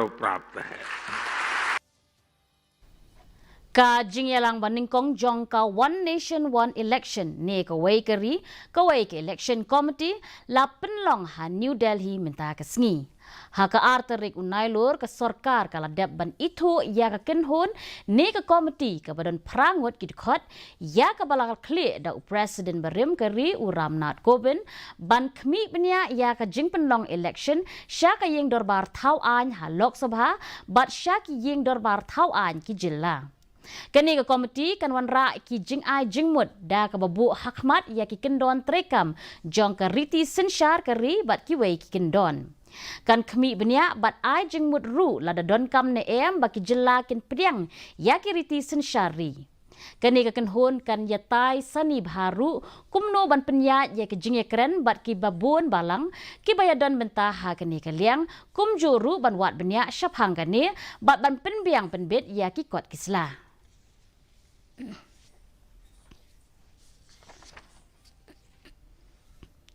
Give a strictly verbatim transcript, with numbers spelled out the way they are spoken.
प्राप्त है। Ka jingïalang ba nyngkong jong ka One Nation One Election ne kawei ka ri kawei ka Election Committee la pynlong ha New Delhi mynta ka sngi. Ha ka ar tarik u Nailur ka sorkar ka la dep ban ithuh ïa ka kynhun ne ka komiti kaba don phra ngut ki dkhot, ïa kaba la khlieh da u President barim ka ri u Ram Nath Kovind, ban khmih bniah ïa ka jingpynlong election sha ka ïing dorbar thaw aiñ ha Lok Sabha bad sha ki ïing dorbar thaw aiñ ki jylla. Kane ka komiti kan wanrah ki jingai jingmut da kaba buh hakhmat ïa ki kyndon treikam jong ka riti synshar ka ri bad kiwei ki kyndon. Kan khmih bniah bad ai jingmut ruh lada donkam ne em ba ki jylla kin pdiang ïa ki riti synshar ri. Kane ka kynhun kan ïatai sani bha ruh kumno ban pynïaid ïa ki jingïakren bad kiba bun balang kiba ïadon bynta ha kane ka liang, kumjuh ruh ban wad bniah shaphang kane bad ban pynbiang pynbit ïa ki kot ki sla.